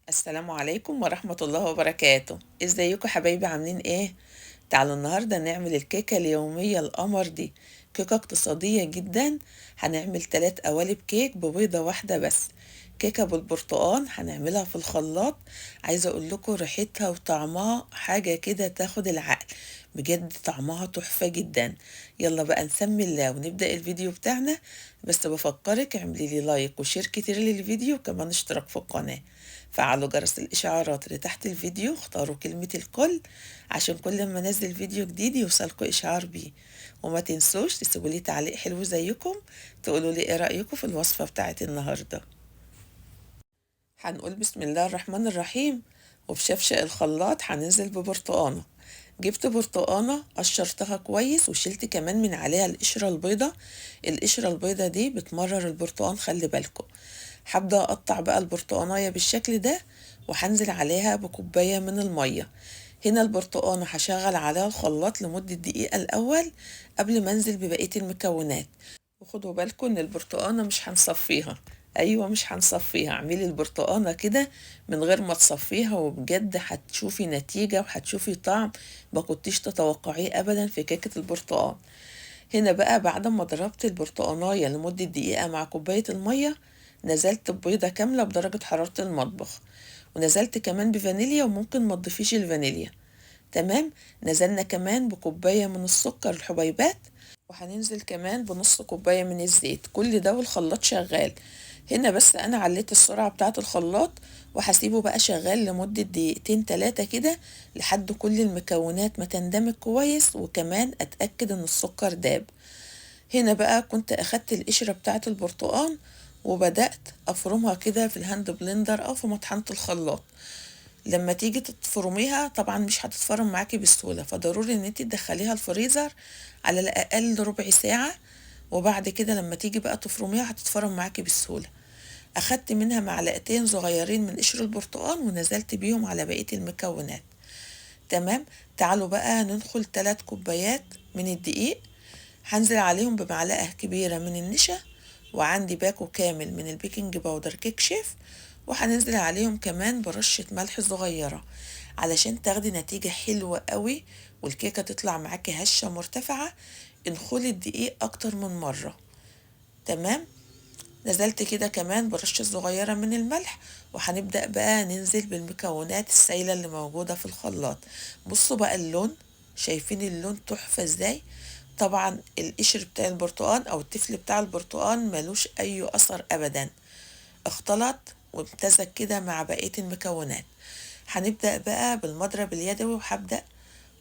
السلام عليكم ورحمة الله وبركاته. ازيكم حبايبي، عاملين ايه؟ تعالوا النهاردة نعمل الكيكة اليومية القمر دي، كيكة اقتصادية جدا. هنعمل 3 قوالب كيك ببيضة واحدة بس، كيكة بالبرتقال هنعملها في الخلاط. عايزة اقول لكم ريحتها وطعمها حاجة كده تاخد العقل، بجد طعمها تحفة جدا. يلا بقى نسمي الله ونبدأ الفيديو بتاعنا. بس بفكرك اعملي لي like و share كتير للفيديو، وكمان اشتراك في القناة، فعلوا جرس الإشعارات اللي تحت الفيديو، اختاروا كلمة الكل عشان كل ما انزل فيديو جديد يوصلكوا إشعار بيه. وما تنسوش تسيبوا لي تعليق حلو زيكم، تقولوا لي ايه رأيكم في الوصفة بتاعت النهاردة. هنقول بسم الله الرحمن الرحيم. وبشفشق الخلاط هننزل ببرتقانة. جبت برتقانة قشرتها كويس وشلت كمان من عليها القشرة البيضة. القشرة البيضة دي بتمرر البرتقان، خلي بالكم. هبدأ أقطع بقى البرتقانية بالشكل ده، وهنزل عليها بكوباية من المية. هنا البرتقانة هشغل عليها الخلاط لمدة دقيقة الأول قبل ما انزل ببقية المكونات. وخدوا بالكم ان البرتقانة مش هنصفيها، ايوه مش هنصفيها، اعملي البرتقانة كده من غير ما تصفيها، وبجد هتشوفي نتيجة وهتشوفي طعم ما كنتيش تتوقعيه ابدا في كيكة البرتقان. هنا بقى بعد ما ضربت البرتقانية لمدة دقيقة مع كوباية المية، نزلت ببيضة كاملة بدرجة حرارة المطبخ، ونزلت كمان بفانيليا، وممكن ما تضيفيش الفانيليا. تمام. نزلنا كمان بكوباية من السكر الحبيبات، وهننزل كمان بنص كوباية من الزيت. كل ده والخلاط شغال. هنا بس انا عليت السرعة بتاعة الخلاط، وهسيبه بقى شغال لمدة دقيقتين تلاتة كده لحد كل المكونات ما تندمج كويس، وكمان اتأكد ان السكر داب. هنا بقى كنت اخدت القشرة بتاعة البرتقان وبدأت افرمها كده في ال hand blender او في مطحنة الخلاط. لما تيجي تفرميها طبعا مش هتتفرم معاكي بسهولة، فضروري ان انتي تدخليها الفريزر على الاقل ربع ساعة، وبعد كده لما تيجي بقى تفرميها هتتفرم معاكي بسهولة. اخدت منها معلقتين صغيرين من قشر البرتقال ونزلت بيهم على بقية المكونات. تمام. تعالوا بقى ندخل 3 كوبايات من الدقيق، هنزل عليهم بمعلقة كبيرة من النشا، وعندي باكو كامل من ال baking powder كيك شيف، وهننزل عليهم كمان برشة ملح صغيرة علشان تاخدي نتيجة حلوة قوي والكيكة تطلع معاكي هشة مرتفعة. انخلي الدقيق اكتر من مرة. تمام. نزلت كده كمان برشة صغيرة من الملح، وهنبدأ بقى ننزل بالمكونات السايلة اللي موجودة في الخلاط. بصوا بقى اللون، شايفين اللون تحفة ازاي؟ طبعا القشر بتاع البرتقان او التفل بتاع البرتقان ملوش اي اثر ابدا، اختلط وامتزج كده مع بقية المكونات. هنبدأ بقى بالمضرب اليدوي، وهبدأ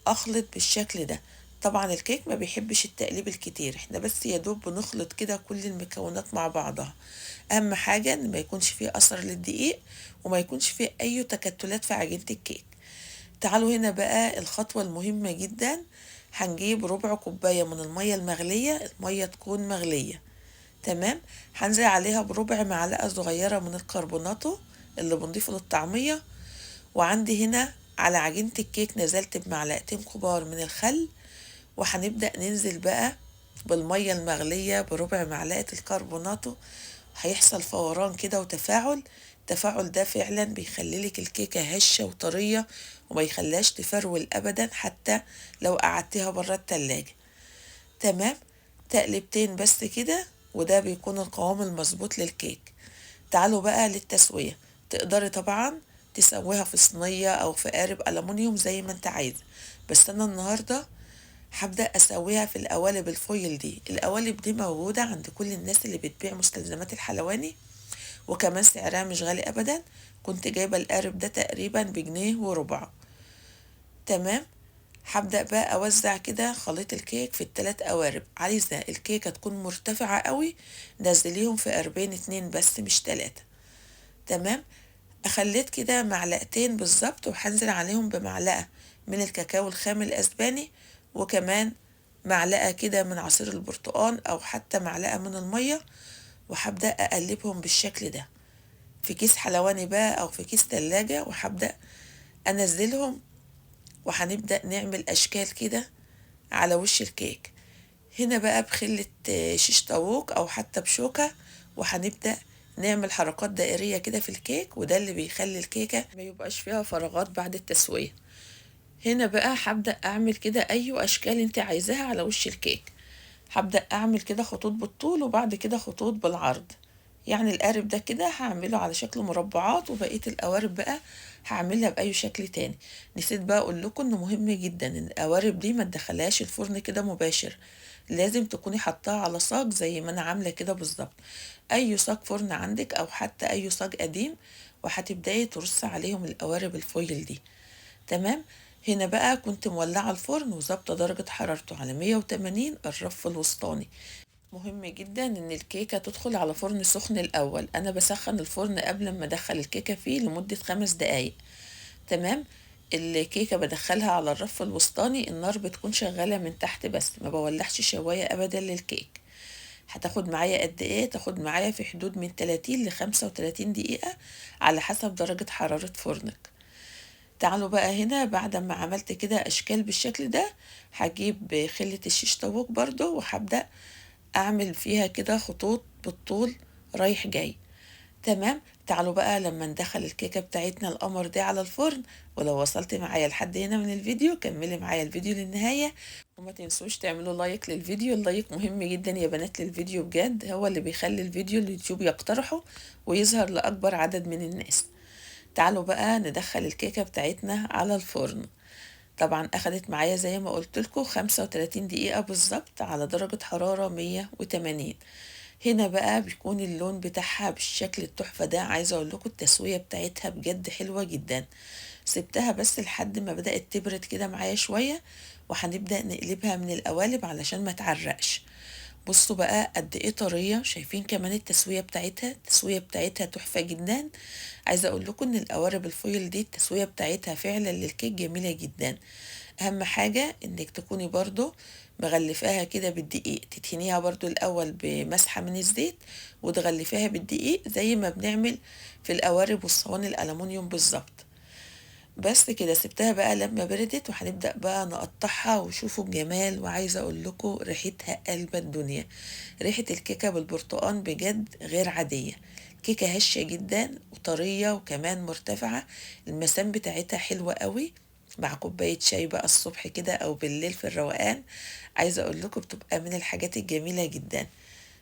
اخلط بالشكل ده. طبعا الكيك ما بيحبش التقليب الكتير، احنا بس يا دوب بنخلط كده كل المكونات مع بعضها. اهم حاجة ان ما يكونش فيه اثر للدقيق وما يكونش فيه اي تكتلات في عجينة الكيك. تعالوا هنا بقى الخطوة المهمة جدا، هنجيب ربع كوباية من المية المغلية، المية تكون مغلية. تمام. هنزل عليها بربع معلقة صغيرة من الكربوناتو اللي بنضيفه للطعمية، وعندي هنا على عجينة الكيك نزلت بمعلقتين كبار من الخل، وهنبدأ ننزل بقى بالمية المغلية بربع معلقة الكربوناتو. هيحصل فوران كده وتفاعل، التفاعل ده فعلا بيخلي لك الكيكة هشة وطرية وما يخليهاش تفرول أبدا حتى لو قعدتيها برا التلاجة. تمام. تقلبتين بس كده، وده بيكون القوام المظبوط للكيك. تعالوا بقى للتسوية. تقدري طبعا تسويها في صينية أو في قارب ألمونيوم زي ما انت عايزة، بس أنا النهاردة هبدأ أسويها في القوالب الفويل دي. القوالب دي موجودة عند كل الناس اللي بتبيع مستلزمات الحلواني، وكمان سعرها مش غالي أبدا. كنت جايبة القارب ده تقريبا بجنيه وربع. تمام. هبدأ بقى أوزع كده خليط الكيك في التلات قوارب. عايزة الكيكة تكون مرتفعة قوي، نزليهم في قاربين 2 بس مش 3. تمام. أخليت كده معلقتين بالظبط، وهنزل عليهم بمعلقة من الكاكاو الخام الأسباني، وكمان معلقة كده من عصير البرتقال أو حتى معلقة من المية، وهبدأ أقلبهم بالشكل ده في كيس حلواني بقى أو في كيس تلاجة، وهبدأ أنزلهم، وهنبدأ نعمل أشكال كده على وش الكيك. هنا بقى بخلة شيش طاووق أو حتى بشوكة، وهنبدأ نعمل حركات دائرية كده في الكيك، وده اللي بيخلي الكيكة ما يبقاش فيها فراغات بعد التسوية. هنا بقى هبدأ اعمل كده اي اشكال انت عايزاها على وش الكيك. هبدأ اعمل كده خطوط بالطول وبعد كده خطوط بالعرض، يعني القارب ده كده هعمله على شكل مربعات، وبقية القوارب بقى هعملها بأي شكل تاني. نسيت بقى اقول لكم انه مهم جدا ان القوارب دي ما تدخلهاش الفرن كده مباشر، لازم تكوني حطاها على صاج زي ما انا عامله كده بالظبط، اي صاج فرن عندك او حتى اي صاج قديم، وهتبداي ترصي عليهم القوارب ال foil دي. تمام. هنا بقى كنت مولعه الفرن وظابطه درجه حرارته على 180 الرف الوسطاني. مهم جدا ان الكيكه تدخل على فرن سخن الاول، انا بسخن الفرن قبل ما ادخل الكيكه فيه لمده 5 دقايق. تمام. الكيكه بدخلها على الرف الوسطاني، النار بتكون شغاله من تحت بس، ما بولعش شوايه ابدا للكيك. هتاخد معايا قد ايه؟ تاخد معايا في حدود من 30 ل 35 دقيقه على حسب درجه حراره فرنك. تعالوا بقى هنا بعد ما عملت كده اشكال بالشكل ده، هجيب خلة الشيش طاووق برضو وهبدأ اعمل فيها كده خطوط بالطول رايح جاي. تمام. تعالوا بقى لما ندخل الكيكة بتاعتنا القمر دي على الفرن، ولو وصلت معايا لحد هنا من الفيديو كملي معايا الفيديو للنهاية، وما تنسوش تعملوا like للفيديو. ال like مهم جدا يا بنات للفيديو بجد، هو اللي بيخلي الفيديو اليوتيوب يقترحه ويظهر لأكبر عدد من الناس. تعالوا بقى ندخل الكيكة بتاعتنا على الفرن. طبعا اخدت معايا زي ما قلت لكم 35 دقيقة بالظبط على درجة حرارة 180. هنا بقى بيكون اللون بتاعها بالشكل التحفة ده، عايزة اقول لكم التسوية بتاعتها بجد حلوة جدا. سبتها بس لحد ما بدأت تبرد كده معايا شوية، وهنبدأ نقلبها من القوالب علشان ما تعرقش. بصوا بقى قد ايه طرية، شايفين كمان التسوية بتاعتها، التسوية بتاعتها تحفة جدا. عايزة اقول لكم ان القوارب ال foil دي التسوية بتاعتها فعلا للكيك جميلة جدا. اهم حاجة انك تكوني برضو مغلفاها كده بالدقيق، تدهنيها برضو الاول بمسحة من الزيت وتغلفيها بالدقيق زي ما بنعمل في القوارب والصواني الالومنيوم بالظبط. بس كده سبتها بقى لما بردت، وهنبدأ بقى نقطعها وشوفوا الجمال. وعايزة اقول لكم ريحتها قلب الدنيا، ريحة الكيكة بالبرتقال بجد غير عادية. كيكة هشة جدا وطرية وكمان مرتفعة، المسام بتاعتها حلوة قوي مع كوباية شاي بقى الصبح كده او بالليل في الروقان. عايزة اقول لكم بتبقى من الحاجات الجميلة جدا.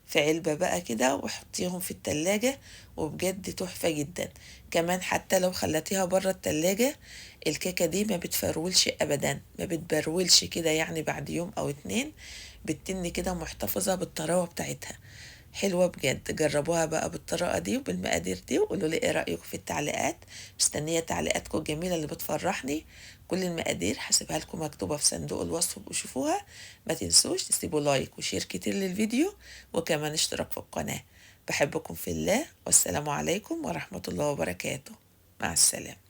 في علبة بقى كده وحطيهم في التلاجة، وبجد تحفة جدا. كمان حتى لو خلتيها برا التلاجة الكيكة دي ما بتفرولش ابدا، ما بتبرولش كده، يعني بعد يوم او 2 بتتن كده محتفظة بالطراوة بتاعتها. حلوة بجد، جربوها بقى بالطريقة دي وبالمقادير دي وقولوا لي ايه رأيكم في التعليقات. مستنية تعليقاتكم الجميلة اللي بتفرحني. كل المقادير هسيبها لكم مكتوبة في صندوق الوصف وشوفوها. ما تنسوش تسيبوا like و share كتير للفيديو، وكمان اشتراك في القناة. بحبكم في الله، والسلام عليكم ورحمة الله وبركاته. مع السلامة.